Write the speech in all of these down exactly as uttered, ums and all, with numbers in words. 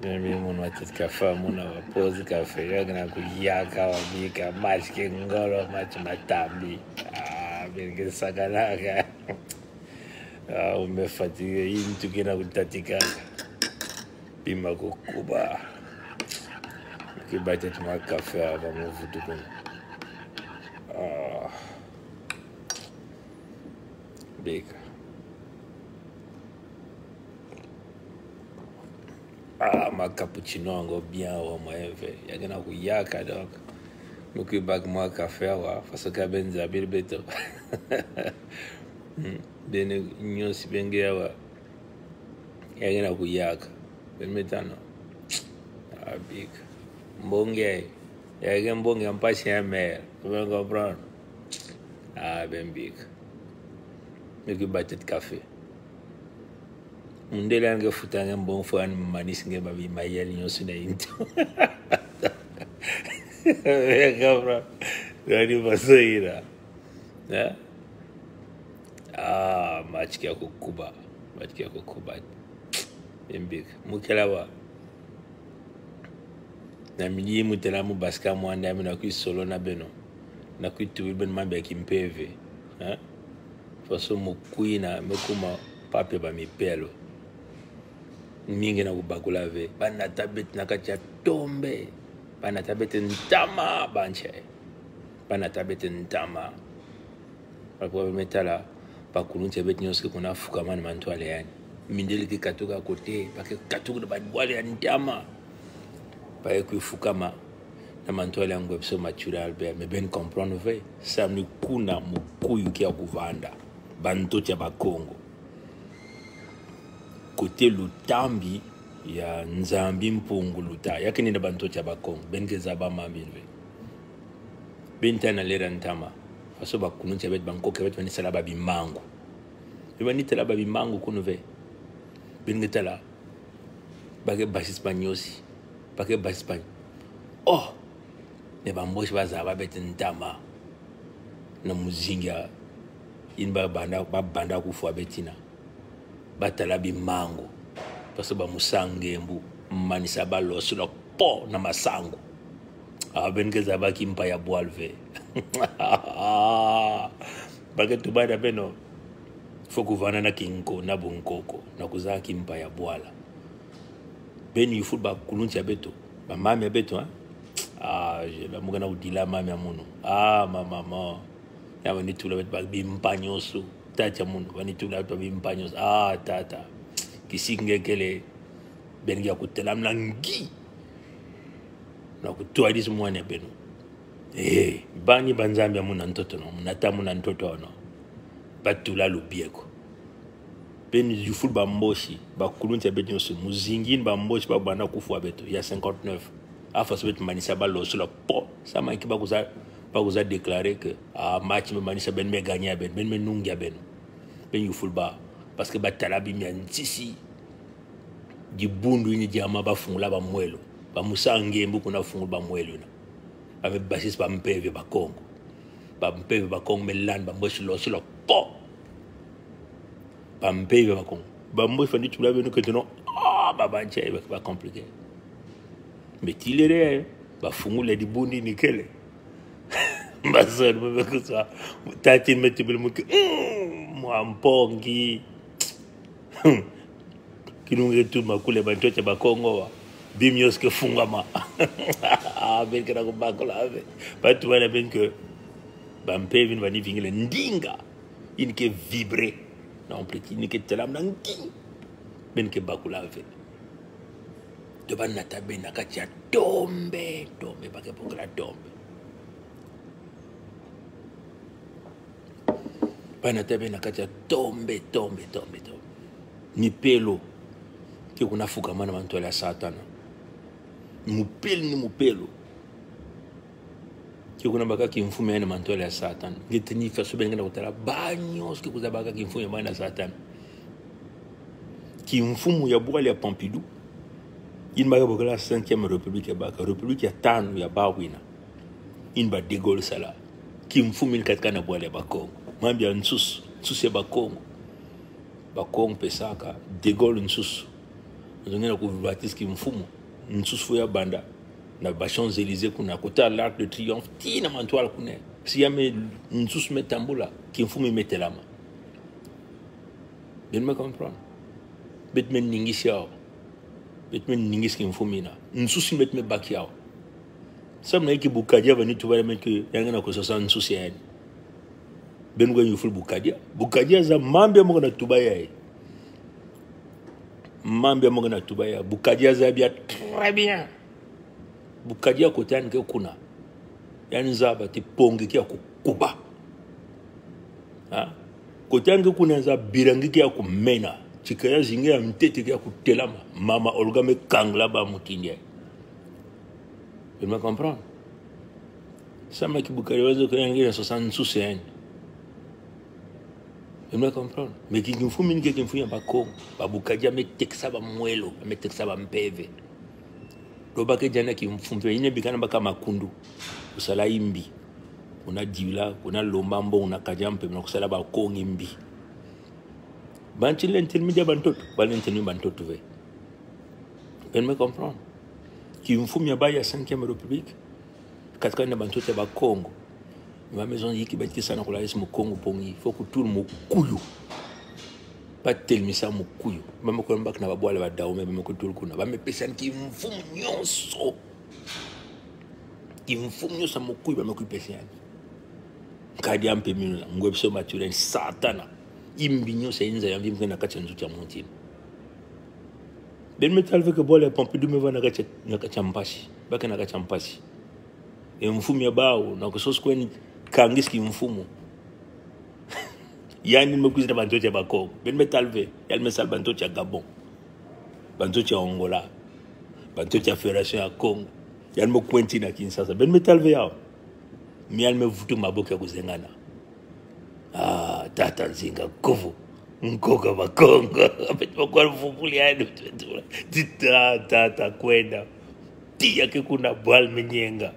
Mimi muna titi kafe, muna wa pause kafe, ya gina ku yaka wa bika, match ke ngolo, match matambi. Ah, ben ke sakana ka. Ah, u me fatigué, intu kina ku tatika. Bima ku kuba. Ki bate tuma kafe, aba mu vutu kuna. Ah. Bika. Ah, ma cappuccino ango bien wa mwa eve. Ya gina ku yaka donc. Mu ki bak mwa kafe wa, faso ka ben zabil beto. Hmm, ben nyosi ben ge wa. Ya gina ku yaka. Ben me tano. Ah, bika. Mbongi. Ya gen mbongi mpasi ya mer. Vous comprenez? Ah, ben bika. Mu ki bate titi kafe. Mundele ange futa nge mbong fo an manis nge ba bi mayel nyosi na intu. Vous comprenez? Dadi paso ira. Eh? Ah, match ke ku kuba. Match ke ku kuba. Ben bika. Mu kela wa. Na mi ni mu tela mu basika mu anda mi na ku solo na beno. Na ku tubi ben ma be ki mpeve. Eh? Faso mu kwina me kuma pape ba mi pelo. Mi nge na ku bakula ve. Ba nata bet na ka tia tombe. Ba nata bet ntama ba nche. Ba nata bet ntama. Ba kwa me tala, ba kulunti ya bet nyosi ke kuna fukama na mantwale yani. Mindele ke katuka kote, ba ke katuka na ba bwale ya ntama. Ba ke kwi fukama na mantwale ya ngwe so matura albe, me ben comprendre ve. Sa mi kuna mu kuyu kia kuvanda. Ba ntoto ya Bakongo. Kote lutambi ya Nzambi Mpungu luta. Ya kini na ba ntoto ya Bakongo. Ben ke zaba mambi ve. Ben tala na lera ntama. Faso ba kulunti ya bet ba nkoke bet ba ni sala ba bimangu. Ben ba ni tala ba bimangu kunu ve. Ben ke tala. Ba ke basis ba nyosi. Ba ke basis ba. Oh! Ne ba Mbosi ba zaba bet ntama. Na muzinga. Ini ba banda, ba banda ku fwa betina. Ba tala bimangu. Faso ba musa ngembu. Manisa ba lo sula po na masangu. Ah, ben ke zaba kimpa ya bwala ve. Ba ke tuba da beno. Fo kuvana na kinko, na bunkoko. Na kuza kimpa ya bwala. Ben yuful ba kulunti ya beto. Ba mami ya beto, hein? Ah, je, ba mu gana udila mami ya munu. Ah, ma, ma, ma. Ya ba ni tula bet ba bimpa nyoso. Tata ya munu, ba ni tula bet ba bimpa nyoso. Ah, tata. Kisi nge kele. Ben ya kutela mna ngi. Na kutuwa disi mwana ya beno. Eh, ba ni ba Nzambi ya muna ntoto no, muna ta muna ntoto no. Ba tula lu bieko. Ben yuful ba Mbosi, ba kulunti ya bet nyoso, muzingi ini ba Mbosi ba banda ku fwa beto, ya cinquante-neuf. Ah, faso bet manisa ba lo sula po. Sa ma ki ba kuza, ba kuza déclarer que, ah, match me manisa ben me gagner ben, ben me nungi ya ben. Ben yuful ba, parce que ba tala bimia ntisi. Dibundu ini diama ba fungula ba mwelo. Ba musa ngembu kuna fungula ba mwelo na. Ba me basis ba mpeve Bakongo. Ba mpeve Bakongo me lan ba Mbosi lo sula po. Ba mpeve Bakongo. Ba Mbosi fandi tula beno keteno. Ah, ba ba nche ba, ba compliqué. Me tilere, ba fungula dibundu ini kele. Ba sori me kusa. Tatin me tibil mu ke. Mm, mwa mpongi. Hmm. Kinunge tu makule ba ntoto ya Bakongo wa. Bim nyoso ke fungama. Ah, ben ke na ku bakula ve. Ba tuba na ben ke. Ba mpeve ini ba ni vingile ndinga. Ini ke vibrer. Na on pleki ini ke tela mna ngi. Ben ke bakula ve. To ba nata ben na ka tia tombe, tombe, ba ke bokila tombe. Ba nata ben na ka tia tombe, tombe, tombe, tombe. Mipelo. Ke kuna fukama na mantwale ya Satana. Mupelo ni mupelo. Ke kuna baka kimfumu ya na mantwale ya Satana. Nge tini faso ben gana kutala ba nyoso ke kuza baka kimfumu ya ba na Satana. Kimfumu ya bwala ya Pompidou. Ini ba ke bokila cinquième république ya baka. République ya tanu ya bawina. Ini ba De Gaulle sala. Kimfumu ini katika na bwala ya Bakongo. Mambi ya nsusu. Nsusu ya Bakongo. Bakongo pesaka. De Gaulle nsusu. Nzongi na ku baptise kimfumu. Nsus fu ya banda. Na ba Champs-Élysées kuna, kota l'Arc de Triomphe, tii na mantwala kuna. Si ya me nsus me tambula, kimfumu me telama. Ben me comprendre. Bet me ningis yaw. Bet me ningis kimfumu na. Nsus met me bak yaw. Sam na iki Bukadia ba ni tuba ya me ke, ya ngena ko sosa nsus ya yani. Ben gwe nyuful Bukadia. Bukadia za mambi ya mo na tuba ya e. Mambi ya mo na tuba ya. Bukadia za bia très bien. Bukadia kota yan ke kuna. Yan za ba ti pongi kia ku kuba. Ha? Kota yan ke kuna yan za birangi kia ku mena. Tika ya zingi ya mtete kia ku telama. Mama Olga me kangla ba mutindi ya. Ben me comprendre. Sam na iki Bukadia wazo ke ya ngena sosa nsus ya yani. Ben me comprendre. Me ki kimfumu mi ke kimfumu ya ba Kongo. Ba Bukadia me teksa ba mwelo. Me teksa ba mpeve. Do ba ke jana kimfumu mi. Ine bikana ba ka makundu. Kusala imbi. Kuna dila, kuna lomba mbo, kuna kadia mpe, kuna kusala ba Kongo imbi. Banti len telmi dia bantoto. Ba len telmi bantoto ve. Ben me comprendre. Kimfumu ya ba ya cinquième République. Katika na bantoto ya ba Kongo. Ba me zon iki ba ti sana kula isi Mukongo pongi. Fo ku tul Mukuyu. Ba telmi sa Mukuyu. Ba me kwenda bak na ba bwala ba Dahomey, ba me ku tul kuna. Ba me pesa yan kimfumu nyonso. Kimfumu nyonso ya Mukuyu ba me ku pesa yan. Kadia mpe mino na. Ngwebso Mathurin Satana. Imbi nyonso ya inza ya mvi mke na katia nzu tia montin. Ben me tala ve ke bwala Pompidou me va na katia, na katia mpasi. Ba ke na katia mpasi. E mfumu ya baw, na ko sos kwen kangis kimfumu. Yani me kwisi na bantoto ya ba Kongo. Ben me tala ve, yani me sal bantoto ya Gabon. Bantoto ya Angola. Bantoto ya Fédération ya Kongo. Yani me kwenti na Kinshasa. Ben me tala ve yaw. Mi yani me vutu maboko ya ku zengana. Ah, tata Nzinga, kovu. Nkoka ba Kongo. Apet ba kwa fupuli ya do. Tita, tata, kwenda. Tia ke kuna bwal menyenga.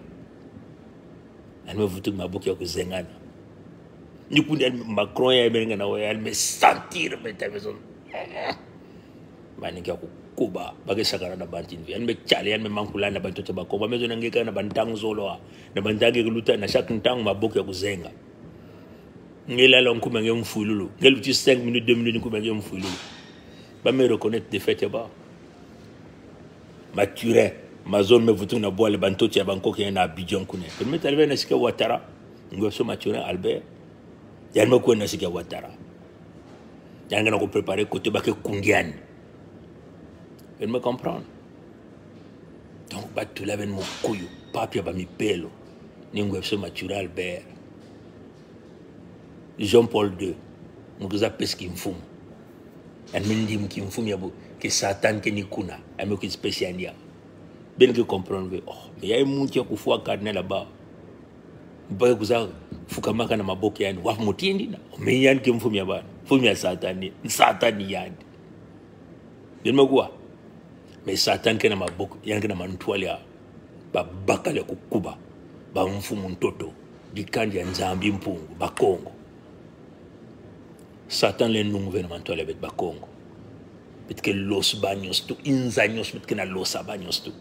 Yan me vutu maboko ya ku zengana. Ni kundi yan Macron ya me ngana wa, yan me sentir me ta me zon. Ba ni kia ku kuba, ba ke sakara na bantin. Yan me chale, yan me mankula na bantoto ya ba Kongo. Ba me zon nge ka na bantang zolo a. Na bantang ke luta na sak ntang maboko ya ku zenga. Nge lala nkume nge mfwilulu. Nge luti cinq minutes, deux minutes nkume nge mfwilulu. Ba me reconnaître défaite ya ba. Mathurin, ma zon me vutu na bwala bantoto ya ba Nkoka na Abidjan kuna. Ben me tala ve na sika Ouattara. Ngwebso Mathurin Albert. Yan me kwenda na sika Ouattara. Yan ngena ko préparer kote ba ke kundian. Ben me comprendre. Donc, ba tula ben Mukuyu. Papi ya ba mi pelo. Ni Ngwebso Mathurin Albert. Jean-Paul deux. Mo ke za pes kimfumu. Yan me ndim kimfumu ya bo. Ke Satan ke ni kuna. Yan me ke special ya. Ben ke comprendre ve. Oh, me ya e munti ya ku fwa cardinal ba. Ba ke kuza fuka maka na maboko yani. Wa mutindi na. Me yani ke mfumu ya ba. Mfumu ya Satan ni. Satan ni yani. Ben me kwa. Me Satan ke na maboko. Yani ke na mantwala ya. Ba bakala ku kuba. Ba mfumu ntoto. Dikandi ya Nzambi Mpungu. Ba Kongo. Satan le nung ve na mantwala bet ba Kongo. Bet ke los ba nyonso tu, inza nyonso, bet ke na los ba nyonso tu.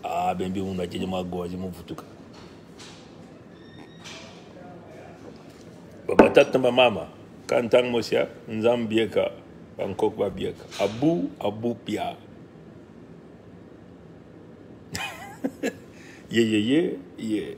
Ah, ben bi muna jeje ma go, jeje ma vutuka. Ba ba tata ba mama, kantang mo sia, Nzambi bieka, Bangkok ba bieka. Abu, abu pia. Ye, ye, ye, ye.